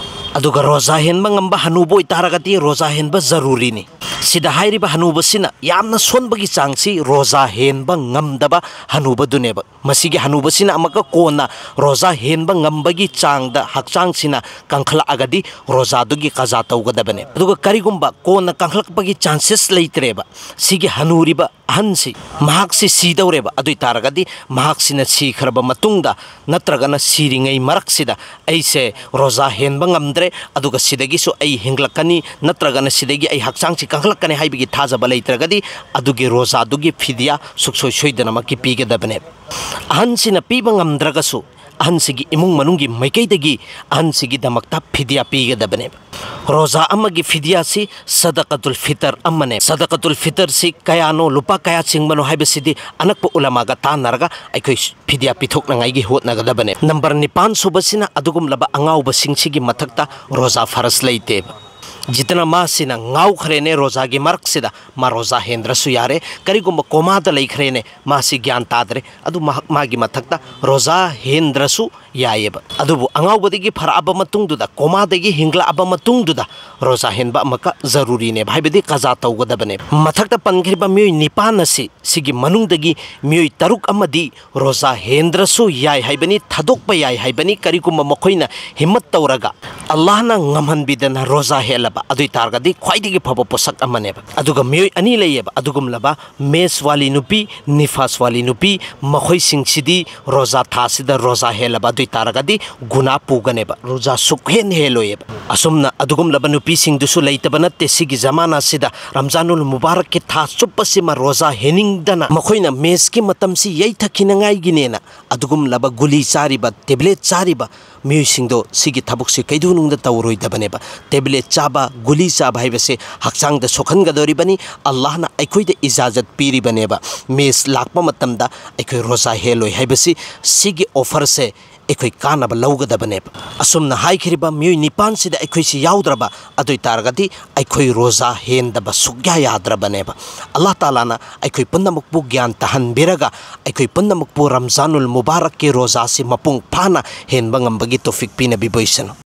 ꯑꯗꯨꯒ ꯔꯣꯖꯥ ꯍꯦꯟꯕ ꯉꯝꯕ ꯍꯅꯨꯕ ꯑꯣꯏꯇꯥꯔꯒꯗꯤ ꯔꯣꯖꯥ ꯍꯦꯟꯕ ꯖꯔꯨꯔꯤꯅꯤ꯫ ꯁꯤꯗ ꯍꯥꯏꯔꯤꯕ ꯍꯅꯨꯕꯁꯤꯅ ꯌꯥꯝꯅ ꯁꯣꯟꯕꯒꯤ ꯆꯥꯡꯁꯤ ꯔꯣꯖꯥ ꯍꯦꯟꯕ ꯉꯝꯗꯕ ꯍꯅꯨꯕꯗꯨꯅꯦꯕ꯫ ꯃꯁꯤꯒꯤ ꯍꯅꯨꯕꯁꯤꯅ ꯑꯃꯨꯛꯀ ꯀꯣꯟꯅ ꯔꯣꯖꯥ ꯍꯦꯟꯕ ꯉꯝꯕꯒꯤ ꯆꯥꯡꯗ ꯍꯛꯆꯥꯡꯁꯤꯅ ꯀꯟꯈꯠꯂꯛꯑꯒꯗꯤ ꯔꯣꯖꯥꯗꯨꯒꯤ ꯀꯖꯥ ꯇꯧꯒꯗꯕꯅꯦ꯫ ꯑꯗꯨꯒ ꯀꯔꯤꯒꯨꯝꯕ ꯀꯣꯟꯅ ꯀꯟꯈꯠꯂꯛꯄꯒꯤ chances ꯂꯩꯇ꯭ꯔꯦꯕ, ꯁꯤꯒꯤ ꯍꯅꯨꯔꯤꯕ ꯑꯍꯟꯁꯤ, ꯃꯍꯥꯛꯁꯤ ꯁꯤꯗꯧꯔꯦꯕ꯫ ꯑꯗꯨ ꯑꯣꯏ ꯇꯥꯔꯒꯗꯤ ꯃꯍꯥꯛꯁꯤꯅ ꯁꯤꯈ꯭ꯔꯕ ꯃꯇꯨꯡꯗ ꯅꯠꯇ꯭ꯔꯒꯅ ꯁꯤꯔꯤꯉꯩ ꯃꯔꯛꯁꯤꯗ ꯑꯩꯁꯦ ꯔꯣꯖꯥ ꯍꯦꯟꯕ ꯉꯝꯗ꯭ꯔꯦ, ꯑꯗꯨꯒ ꯁꯤꯗꯒꯤꯁꯨ ꯑꯩ ꯍꯤꯡꯂꯛꯀꯅꯤ, ꯅꯠꯇ꯭ꯔꯒꯅ ꯁꯤꯗꯒꯤ ꯑꯩ ꯍꯛꯆꯥꯡꯁꯤ ꯀꯟꯈꯠꯂꯛꯀꯅꯤ ꯍꯥꯏꯕꯒꯤ ꯊꯥꯖꯕ ꯂꯩꯇ꯭ꯔꯒꯗꯤ ꯑꯗꯨꯒꯤ ꯔꯣꯖꯥꯗꯨꯒꯤ ꯐꯤꯗꯤꯌꯥ ꯁꯨꯛꯁꯣꯏ ꯁꯣꯏꯗꯅꯃꯛꯀꯤ ꯄꯤꯒꯗꯕꯅꯦꯕ꯫ ꯑꯍꯟꯁꯤꯅ ꯄꯤꯕ ꯉꯝꯗ꯭ꯔꯒꯁꯨ ꯑꯍꯟꯁꯤꯒꯤ ꯏꯃꯨꯡ ꯃꯅꯨꯡꯒꯤ ꯃꯥꯏꯀꯩꯗꯒꯤ ꯑꯍꯟꯁꯤꯒꯤꯗꯃꯛꯇ ꯐꯤꯗꯤꯌꯥ ꯄꯤꯒꯗꯕꯅꯦꯕ꯫ ꯔꯣꯖꯥ ꯑꯃꯒꯤ ꯐꯤꯗꯤꯌꯥꯁꯤ ꯁꯗꯀꯇꯨꯜ ꯐꯤꯇꯔ ꯑꯃꯅꯦ꯫ ꯁꯗꯀꯇꯨꯜ ꯐꯤꯇꯔꯁꯤ ꯀꯌꯥꯅꯣ, ꯂꯨꯄꯥ ꯀꯌꯥ ꯆꯤꯡꯕꯅꯣ ꯍꯥꯏꯕꯁꯤꯗꯤ ꯑꯅꯛꯄ ꯎꯂꯃꯥꯒ ꯇꯥꯟꯅꯔꯒ ꯑꯩꯈꯣꯏ ꯐꯤꯗꯤꯌꯥ ꯄꯤꯊꯣꯛꯅꯉꯥꯏꯒꯤ ꯍꯣꯠꯅꯒꯗꯕꯅꯦ꯫ ꯅꯝꯕꯔ ꯅꯤꯄꯥꯟ ꯁꯨꯕꯁꯤꯅ ꯑꯗꯨꯒꯨꯝꯂꯕ ꯑꯉꯥꯎꯕꯁꯤꯡꯁꯤꯒꯤ ꯃꯊꯛꯇ ꯔꯣꯖꯥ ꯐꯔꯁ ꯂꯩꯇꯦꯕ꯫ ꯖꯤꯇꯅ ꯃꯥꯁꯤꯅ ꯉꯥꯎꯈ꯭ꯔꯦꯅꯦ ꯔꯣꯖꯥꯒꯤ ꯃꯔꯛꯁꯤꯗ, ꯃꯥ ꯔꯣꯖꯥ ꯍꯦꯟꯗ꯭ꯔꯁꯨ ꯌꯥꯔꯦ꯫ ꯀꯔꯤꯒꯨꯝꯕ ꯀꯣꯃꯥꯗ ꯂꯩꯈ꯭ꯔꯦꯅꯦ, ꯃꯥꯁꯤ ꯒ꯭ꯌꯥꯟ ꯇꯥꯗ꯭ꯔꯦ, ꯑꯗꯨ ꯃꯍꯥꯛ, ꯃꯥꯒꯤ ꯃꯊꯛꯇ ꯔꯣꯖꯥ ꯍꯦꯟꯗ꯭ꯔꯁꯨ ꯌꯥꯏꯌꯦꯕ꯫ ꯑꯗꯨꯕꯨ ꯑꯉꯥꯎꯕꯗꯒꯤ ꯐꯔꯛꯑꯕ ꯃꯇꯨꯡꯗꯨꯗ, ꯀꯣꯃꯥꯗꯒꯤ ꯍꯤꯡꯂꯛꯑꯕ ꯃꯇꯨꯡꯗꯨꯗ ꯔꯣꯖꯥ ꯍꯦꯟꯕ ꯑꯃꯨꯛꯀ ꯖꯔꯨꯔꯤꯅꯦꯕ, ꯍꯥꯏꯕꯗꯤ ꯀꯖꯥ ꯇꯧꯒꯗꯕꯅꯦꯕ꯫ ꯃꯊꯛꯇ ꯄꯟꯈ꯭ꯔꯤꯕ ꯃꯤꯑꯣꯏ ꯅꯤꯄꯥꯟ ꯑꯁꯤ, ꯁꯤꯒꯤ ꯃꯅꯨꯡꯗꯒꯤ ꯃꯤꯑꯣꯏ ꯇꯔꯨꯛ ꯑꯃꯗꯤ ꯔꯣꯖꯥ ꯍꯦꯟꯗ꯭ꯔꯁꯨ ꯌꯥꯏ ꯍꯥꯏꯕꯅꯤ, ꯊꯥꯗꯣꯛꯄ ꯌꯥꯏ ꯍꯥꯏꯕꯅꯤ꯫ ꯀꯔꯤꯒꯨꯝꯕ ꯃꯈꯣꯏꯅ ꯍꯤꯝꯃꯠ ꯇꯧꯔꯒ ꯑꯜꯂꯥꯍꯅ ꯉꯝꯍꯟꯕꯤꯗꯅ ꯔꯣꯖꯥ ꯍꯦꯜꯂꯕ, ꯑꯗꯨ ꯑꯣꯏ ꯇꯥꯔꯒꯗꯤ ꯈ꯭ꯋꯥꯏꯗꯒꯤ ꯐꯕ ꯄꯣꯠꯁꯛ ꯑꯃꯅꯦꯕ꯫ ꯑꯗꯨꯒ ꯃꯤꯑꯣꯏ ꯑꯅꯤ ꯂꯩꯌꯦꯕ ꯑꯗꯨꯒꯨꯝꯂꯕ, ꯃꯦꯁ ꯋꯥꯂꯤ ꯅꯨꯄꯤ, ꯅꯤꯐꯥꯁ ꯋꯥꯂꯤ ꯅꯨꯄꯤ, ꯃꯈꯣꯏꯁꯤꯡꯁꯤꯗꯤ ꯔꯣꯖꯥ ꯊꯥꯁꯤꯗ ꯔꯣꯖꯥ ꯍꯦꯜꯂꯕ, ꯑꯗꯨ ꯑꯣꯏ ꯇꯥꯔꯒꯗꯤ ꯒꯨꯅꯥ ꯄꯨꯒꯅꯦꯕ, ꯔꯣꯖꯥ ꯁꯨꯛꯍꯦꯟ ꯍꯦꯜꯂꯣꯏꯌꯦꯕ꯫ ꯑꯁꯨꯝꯅ ꯑꯗꯨꯒꯨꯝꯂꯕ ꯅꯨꯄꯤꯁꯤꯡꯗꯨꯁꯨ ꯂꯩꯇꯕ ꯅꯠꯇꯦ꯫ ꯁꯤꯒꯤ ꯖꯃꯥꯅꯥꯁꯤꯗ ꯔꯝꯖꯥꯅꯨꯜ ꯃꯨꯕꯥꯔꯛꯀꯤ ꯊꯥ ꯆꯨꯞꯄꯁꯤꯃ ꯔꯣꯖꯥ ꯍꯦꯟꯅꯤꯡꯗꯅ ꯃꯈꯣꯏꯅ ꯃꯦꯁꯀꯤ ꯃꯇꯝꯁꯤ ꯌꯩꯊꯈꯤꯅꯉꯥꯏꯒꯤꯅꯦꯅ ꯑꯗꯨꯒꯨꯝꯂꯕ ꯒꯨꯂꯤ ꯆꯥꯔꯤꯕ, ꯇꯦꯕ꯭ꯂꯦꯠ ꯆꯥꯔꯤꯕ ꯃꯤꯑꯣꯏꯁꯤꯡꯗꯣ ꯁꯤꯒꯤ ꯊꯕꯛꯁꯤ ꯀꯩꯗꯧꯅꯨꯡꯗ ꯇꯧꯔꯣꯏꯗꯕꯅꯦꯕ꯫ ꯇꯦꯕ꯭ꯂꯦꯠ ꯆꯥꯕ, ꯒꯨꯂꯤ ꯆꯥꯕ ꯍꯥꯏꯕꯁꯦ ꯍꯛꯆꯥꯡꯗ ꯁꯣꯛꯍꯟꯒꯗꯧꯔꯤꯕꯅꯤ꯫ ꯑꯜꯂꯥꯍꯅ ꯑꯩꯈꯣꯏꯗ ꯏꯖꯥꯖꯠ ꯄꯤꯔꯤꯕꯅꯦꯕ, ꯃꯦꯁ ꯂꯥꯛꯄ ꯃꯇꯝꯗ ꯑꯩꯈꯣꯏ ꯔꯣꯖꯥ ꯍꯦꯜꯂꯣꯏ ꯍꯥꯏꯕꯁꯤ꯫ ꯁꯤꯒꯤ ꯑꯣꯐꯔꯁꯦ ꯑꯩꯈꯣꯏ ꯀꯥꯟꯅꯕ ꯂꯧꯒꯗꯕꯅꯦꯕ꯫ ꯑꯁꯨꯝꯅ ꯍꯥꯏꯈ꯭ꯔꯤꯕ ꯃꯤꯑꯣꯏ ꯅꯤꯄꯥꯟꯁꯤꯗ ꯑꯩꯈꯣꯏꯁꯤ ꯌꯥꯎꯗ꯭ꯔꯕ, ꯑꯗꯨ ꯑꯣꯏ ꯇꯥꯔꯒꯗꯤ ꯑꯩꯈꯣꯏ ꯔꯣꯖꯥ ꯍꯦꯟꯗꯕ ꯁꯨꯛꯌꯥ ꯌꯥꯗ꯭ꯔꯕꯅꯦꯕ꯫ ꯑꯜꯂꯥꯍ ꯇꯥꯂꯥꯅ ꯑꯩꯈꯣꯏ ꯄꯨꯝꯅꯃꯛꯄꯨ ꯒ꯭ꯌꯥꯟ ꯇꯥꯍꯟꯕꯤꯔꯒ ꯑꯩꯈꯣꯏ ꯄꯨꯝꯅꯃꯛꯄꯨ ꯔꯝꯖꯥꯅꯨꯜ ꯃꯨꯕꯥꯔꯛꯀꯤ ꯔꯣꯖꯥꯁꯤ ꯃꯄꯨꯡ ꯐꯥꯅ ꯍꯦꯟꯕ ꯉꯝꯕꯒꯤ ꯇꯧꯐꯤꯛ ꯄꯤꯅꯕꯤꯕ ꯑꯣꯏꯁꯅꯨ꯫